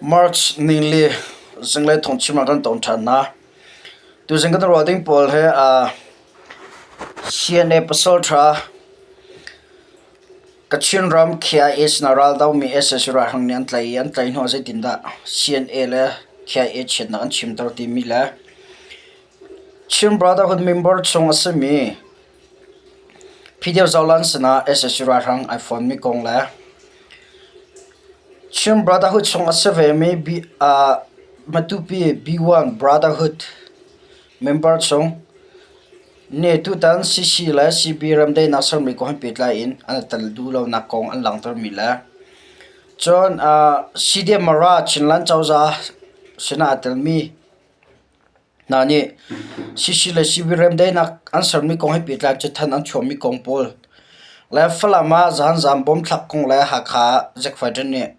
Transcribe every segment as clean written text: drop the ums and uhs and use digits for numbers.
March nili zinglei thawngchim ah kan ton ṭhan hna. Tuzing kan ruah ding pawl hi CNA pasalṭha Kachin ram KIA sinah raldomi sac ralhrang nih an tlaih i an tlaih hnuah zeitindah CNA le KIA chiatnak an chimter timi le Chin Brotherhood member chung a simi Phideu Zolan sinah sac ralhrang ai fonmi kong le Chin Brotherhood chung a si vemi Matupi B1 Brotherhood member chung nih tutan CC le CB remdaihnak sermi kong he pehtlai in an i tel duh lonak kong an langhtermi le cun CDM Mara Chinland cozah sinah aa telmi hna nih CC le CB remdaihnak an sermi kong he pehtlai cathanh an chuahmi kong pawl le Falam ah zaanzam bom thlak kong le Hakha Jack Fighter nih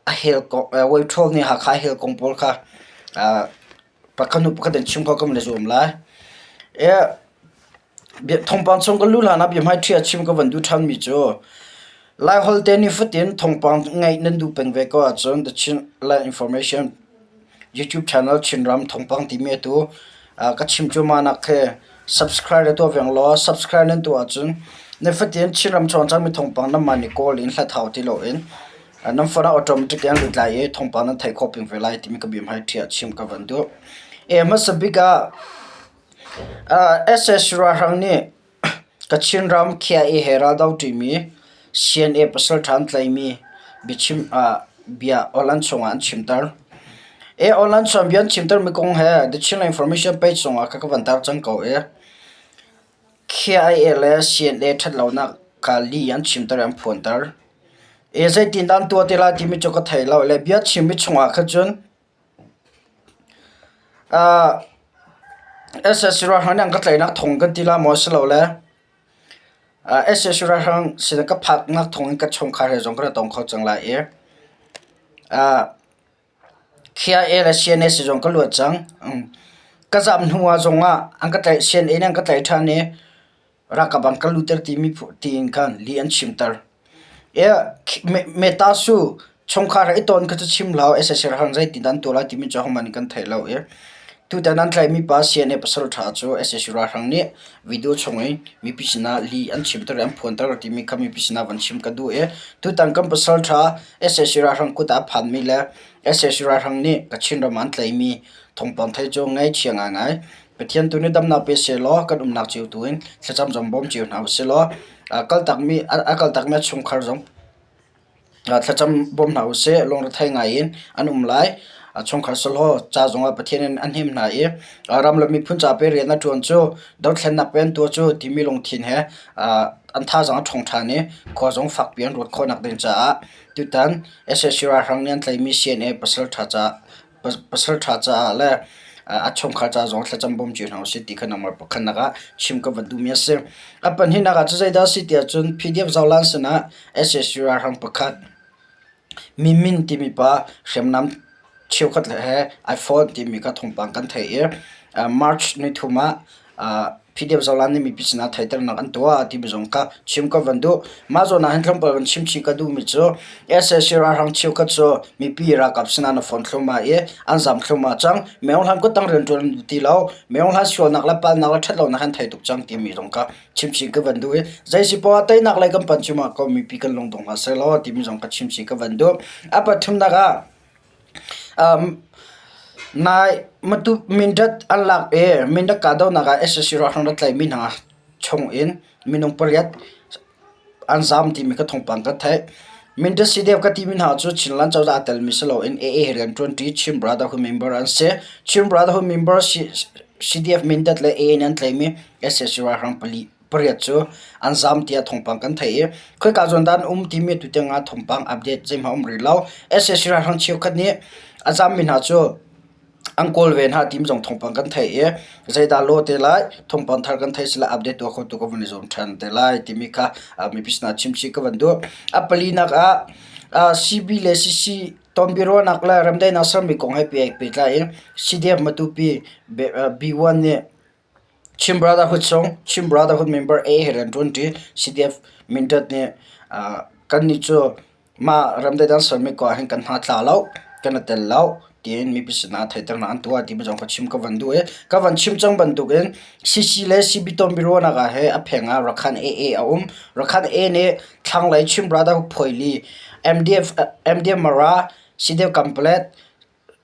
a hel kong Weiṭhawl nih Hakha a hel kong pawl kha pakhat hnu pakhat in chim kho kan van i zuam lai. Thawngpang chung ka luh hlan ah biahmaiṭhi ah chim ka van duh ṭhanmi cu Laiholh te nifatin thawngpang ngaih nan duh peng ve ko ahcun The Chin Land Information YouTube channel Chinram thawngpang timi atu ka chim cuahmah nak khi subscribe na tuah veng law subscribe nan tuah ahcun nifatin Chinram chung cangmi thawngpang nanmah nih kawl in hlat hau ti loin nan phone ah automatic in an lut lai i thawngpang nan theih khawh peng ve lai timi ka biahmaiṭhi ah chim ka van duh. Hmasa bik ah SS ralhrang nih Kachin ram KIA he raldo ṭimi CNA pasalṭha an tlaimi biachim bia aw-lan chungah an chimter. Aw-lan chung bia an chimtermi kong he The Chinland Information page zongah kha ka van tar cang ko i KIA le CNA ṭhatlonak kha lih an chimter i an phuanter. Zeitindah an tuah te lai timi cu ka thei lo le bia chimmi chungah khan cun sac ralhrang nih an ka tlaihnak thawng kan ti la maw silole sac ralhrang sin ka phaknak thawng in ka chungkhar he zong kan i tong kho cang lai i KIA le CNA zong ka luat cang. Ka zam hnu ah zong ah an ka tlaih CNA nih an ka tlaih ṭhan i Ralkap an ka lutter timi tiin khan lih an chimter. Metasu chungkhar he i ton kha cu chim hlah u sac ralhrang zeitin an tuah lai timi cu ahohmanh nih kan thei lo i tutan an tlaihmi pa CNA pasal ṭha cu sac ralhrang nih video chung in mipi sinah lih an chimter i an phuanter timi kha mipi sinah van chim ka duh i tutan kan pasal ṭha sac ralhrang kut ah a phanmi le sac ralhrang nih Kachin ram ah an tlaihmi thawngpang thei cu ngaihchia ngaingai. Pathian tu nih damnak pe sehlaw kan umnak cio tu in thlacam zong bawm cio hna usih law kaltakmi a kaltakmi a chungkhar zong thlacam bawm hna usih. Lungrethei ngai in an um lai. A chungkhar selaw ca zongah Pathian in a hnem hna i ram le miphun ca pe rian a ṭuan cu dothlennak pe an tuah cu timi lungthin he an thazaang a ṭhawng ṭhan i khua zong fakpi an ruat khawhnak ding caah tutan sac ralhrang nih an tlaihmi CNA pasal ṭha caah Pasalṭha caah le a chungkhar ca zong thlacam bawm cio hna usih ti kha nangmah pakhatnak ah chim ka van duhmi a si. A pahnihnak ah cu zeidah a si tiah cun PDF Zolan sinah sac ralhrang pakhat Min Min timi pa hriamnam cheukhat he iPhone timi kha thawngpang kan theih i March nithum ah PDF Zolan nih mipi sinah theihternak an tuah timi zong kha chim ka van duh. Mah zawn ah hin tlawmpal van chim chih ka duhmi cu sac ralhrang cheukhat cu mipi ralkap sinah na phone thluahmah i an zam thluahmah cang. Meng hlan kuttang rianṭuan an duh ti lo. Meng hlan sualnak le palnak le ṭhatlonak an thei tuk cang timi zong kha chim chih ka van duh i zei si poah teinak lei kan panh cuahmah ko mipi kan lungdong hlah sehlaw timi zong kha chim chih ka van duh. A pathumnak ah Nai Matup Mindat an lak i Mindat kahdohnak ah sac ralhrang rak tlaihmi hna chung in minung pariat an zaam timi kha thawngpang kan theih. Mindat CDF ka timi hna cu Chinland cozah aa telmi si loin AA he rianṭuanṭi Chin Brotherhood member an si. Chin Brotherhood member CDF Mindat le AA nih an tlaihmi sac ralhrang pali pariat cu an zaam tiah thawngpang kan theih i khoika zawn dah an um timi tutiang ah thawngpang update zeihmanh a um rih lo. Sac ralhrang cheukhat nih a zaammi hna cu an kawl ve hna ti zong thawngpang kan theih i zeidah law te lai thawngpang thar kan theih sila update tuah kho tu ka vun i zuam ṭhan te lai timi kha mipi sinah chimchih ka van duh. A palinak ah CB le CC tonbiaruahnak le remdaihnak sermi kong he pehtlai in CDF Matupi B1 nih Chin Brotherhood chung Chin Brotherhood member A he rian ṭuanṭi CDF Mindat nih kannih cu mah ramdai dang sermi ko ahhin kan hna tla lo. Kan i tel lo tiin mipi sinah theihternak an tuah timi zong kha chim ka van duh i ka van chim cang bantukin CC le CB ton biaruahnak ah he a pheng ah Rakhan AA a um. Rakhan A nih thlanglei Chin Brotherhood Phuaili, MDF, MDF Mara, CDF Kamplet,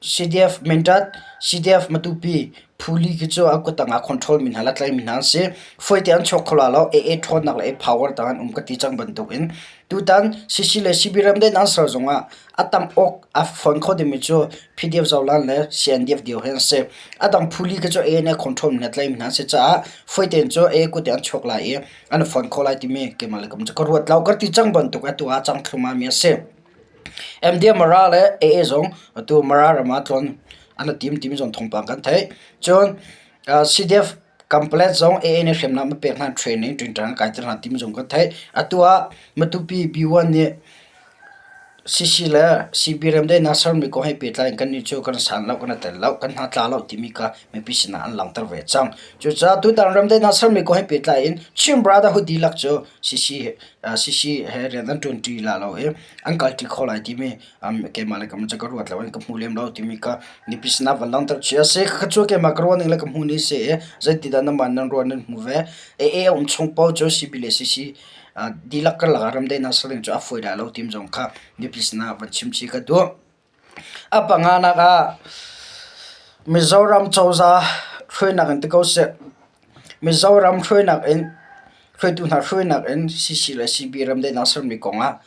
CDF Mindat, CDF Matupi, Phuli khi cu a kutang ah control mi hna le tlai mi hna an si. Fuaite an chuak kho la lo. AA ṭhawnnak le A power tang an um ka ti cang bantukin tutan CC le CB ram den an ser zongah a tam awk a fon kho dingmi cu PDF Zolan le CNDF dio hi an si. A dang phuli khi cu AA nih control mi hna tlai mi hna an si caah fuaite cu AA kut in an chuak lai i an fon kho lai timi keimah le kam cu ka ruat lo. Ka ti cang bantuk atu ah cang thluma mi a si. MDM Mara le AA zong atu Mara ram ah tlawn an i tim timi zong thawngpang kan theih. Cun CDF Kamplet zong AA nih hriamnam a pek hna training ṭingṭang a kaiter hna timi zong kan theih. Atu ah Matupi B1 nih CC le CB remdaihnak sermi kong he pehtlai in kannih cu kan san lo, kan i tel lo, kan hna tla lo timi kha mipi sinah an langhter ve cang. Cucaah tutan remdaihnak sermi kong he pehtlai in Chin Brotherhood dihlak cu CC CC he rian an ṭuanṭi la lo i an kalṭi kho lai timi keimah le keimah cu ka ruat lo i ka hmu lem lo timi kha mipi sinah van langhter chih a si. Kha cu keimah ka ruah ning le ka hmuh ning si i zeitidah nanmah nan ruah nan hmu ve. AA a um chung paoh cu CB le CC dihlak karlak ah remdaihnak ser ding cu a fawi lai lo timi zong kha mipi sinah van chim chih ka duh. A panganak ah Mizoram cozah hruainak in ti ko seh. Mizoram hruainak in hruaitu hna hruainak in CC le CB remdaihnak sermi kongah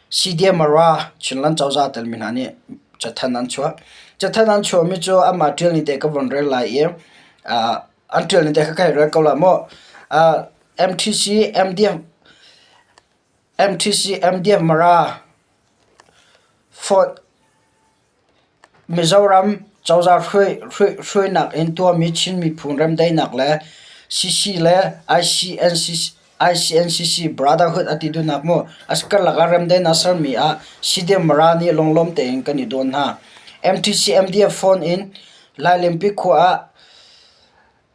CDMRA Chinland cozah telmi hna nih cathanh an chuah. Cathanh an chuahmi cu amah ṭial ni te ka von rel lai i an ṭial ni te kha ka hei rel ko lai mu. MTC MDF MTC MDF Mara Fort Mizoram cozah hruainak in tuahmi Chin miphun remdaihnak le CC le ICNCC Brotherhood a ti duhnak mu a karlak ah remdaihnak sermi ah CDM Mara nih lunglawm tein kan i dawn hna. MTC MDF phone in Lailenpi khua ah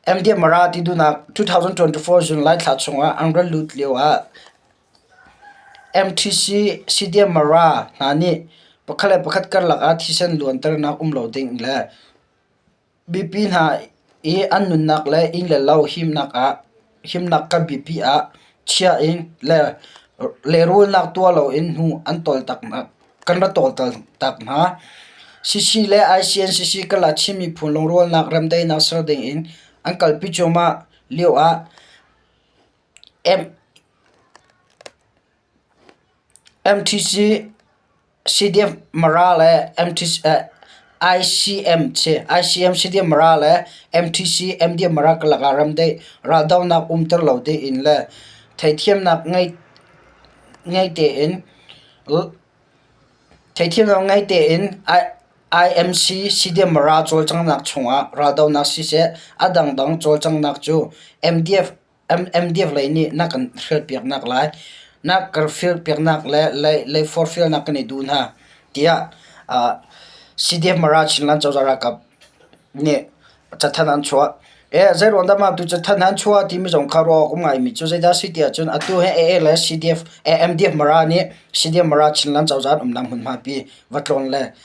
MDF Mara ti duhnak 2024 June lai thla chungah an ra lut lio ah MTC CDM Mara hna nih pakhat le pakhat karlak ah thisen luanternak um lo ding le mipi hna i an nunnak le inn le lo himnak ah himnak kan biapi ah chia in le lehrulnak tuah loin hnu an tawltaknak kan ra tawltak hna. CC le ICNCC kala Chin miphun lungrualnak remdaihnak ser ding in an kalpi cuahmah lio ah MTC CDF Mara le ICM CDF Mara le MTC MDF Mara karlak ah ramdaih raldohnak umter lo dingin le theithiamnak ngei tein Theithiamnak ngei tein IMC CDM Mara cawlcanghnak chungah raldohnak siseh a dangdang cawlcanghnak cu MDF MDF lei nih na kan hrilpiaknak lai, na kan hrilpiaknak le lei forhfialnak kan i duh hna tiah CDF Mara Chinland cozah ralkap nih cathanh an chuah. Zeiruang dah mah tu cathanh an chuah timi zong kha ruah awk um ngaimi cu zeidah a si ti ahcun atu hi AA le CDF MDF Mara nih CDF Mara Chinland cozah an umnak hmunhma pi va tlawn le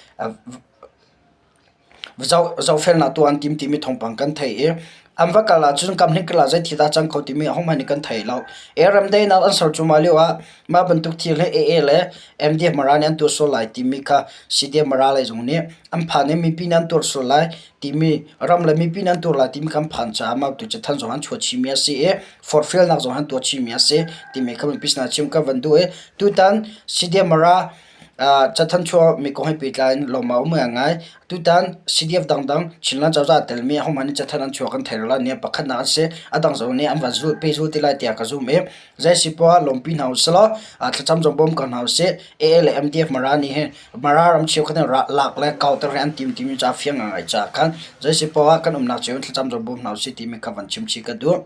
Zohfelnak tuah an tim timi thawngpang kan theih i an va kal ahcun kam hnik kal ah zeithil dah a cang kho timi ahohmanh nih kan thei lo. Aram daihnak an ser cuahmah lio ah mah bantuk thil hi AA le MDF Mara nih an tuah sual lai timi kha CDF Mara lei zong nih an phan i mipi nih an tuar sual lai timi ram le mipi nih an tuar lai timi kha an phan caah mah tu cathanh zong an chuah chihmi a si i forhfialnak zong an tuah chihmi a si timi kha mipi sinah chim ka van duh i tutan CDF Mara Cathanh chuahmi kong he pehtlai in lawm a um ngaingai. Tutan CDF dangdang Chinland cozah aa telmi ahohmanh nih cathanh an chuah kan thei rih lo. Nia pakhatnak an si. A dang zong nih an van zul pehzul te lai tiah ka zumh i zei si poah lawmpi hna usih law thlacam zong bawm ko hna usih. AA le MDF Mara nih hin Mara ram cheukhat in lak le kauter hi an tim timi cu a fiang ngaingai caah khan zei si poah kan umnak cio in thlacam zong bawm hna usih timi kha van chim chih ka duh.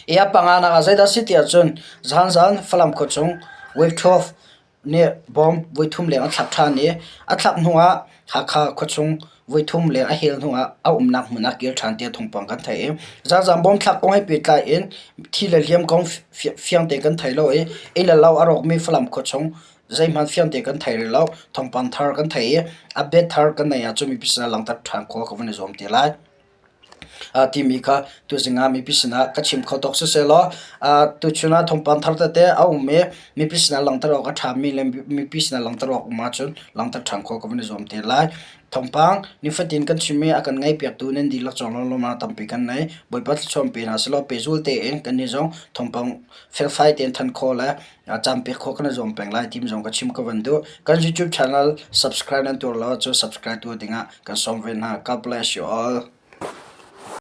I a panganak ah zeidah a si ti ahcun zaanzan Falam khuachung Wave 12 nih bawm voithum leng a thlak ṭhan i a thlak hnuah Hakha khuachung voithum leng a hel hnuah a umnak hmun ah kir ṭhan tiah thawngpang kan theih i zaanzaan bawm thlak kong he pehtlai in thi le hliam kong fiang tein kan thei lo i inn le lo a rawkmi Falam khuachung. Zeihmanh fiangte kan thei rih lo. Thawngpang thar kan thei i update thar kan neih ahcun mipi sinah langhter ṭhan khawh ka van i zuam te lai. Timi kha tuzing ah mipi sinah ka chim kho tawk sisehlaw tuchun ah thawngpang thar tete a um i mipi sinah langhter awk a ṭhami le mipi sinah langhter awk um ahcun langhter ṭhan khawh ka van i zuam te lai. Thawngpang nifatin kan chimmi a kan ngaihpiaktu nan dihlak cawng lawnglawm tampi kan nei. Bawipa thluachuah pe hna sehlaw pehzul tein kannih zong thawngpang felfai tein thanh khawh le caan pek khawh kan i zuam peng lai timi zong ka chim ka van duh. Kan YouTube channel subscribe nan tuar lo ahcun subscribe tuah dingah kan sawm ve hna. God bless you all.